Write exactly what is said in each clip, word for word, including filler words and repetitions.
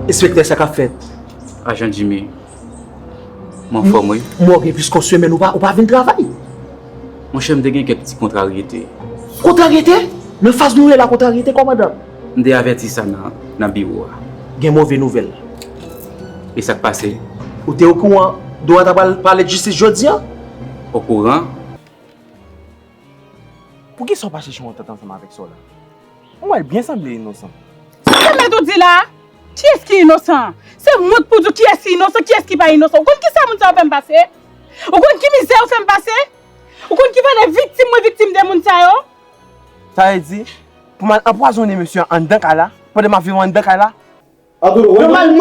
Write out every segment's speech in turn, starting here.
Enspektè, sa k ap fèt? Ajan Jimmy, m anfòm wi. Mwen gen plis ke yon semèn ou pa, ou pa vin travay. Monchè, m te gen kèk ti kontraryete. Kontraryete? Nan faz nou ye la, kontraryete, kòmandan? M te avèti sa nan, nan biwo a. Gen move nouvèl. E sa k pase? Ou te okouran Dorata pral pale jistis jodi a? Okouran? Poukisa w pa chèche yon antant ansanm avèk sè w la? Ou wè l byen sanble inosan. Sa w te mèt ou di la? Kiyès ki inosan? Se mwen k pou di w kiyès ki inosan, kiyès ki pa inosan. Ou konn kisa moun sa yo fè m pase? Ou konn ki mizè yo fè m pase? Ou konn ki valè viktim mwen viktim de moun sa yo? Sa vle di, pou m al anpwazonnen mesye a anndan kay la, pandan m ap viv anndan kay la? Nòmalman,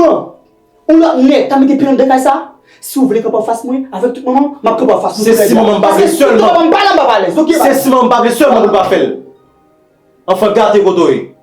yon lòt nèg ta mete pye anndan kay sa. Si w vle kanpe anfas mwen, avèk tout manman, m ap kanpe anfas nou. Se si manman m pa vle sèlman. Manman m pa nan m pa alèz, oke? Se si manman m pa vle sèlman pou l pa fè l. Anfan, gate kote w ye.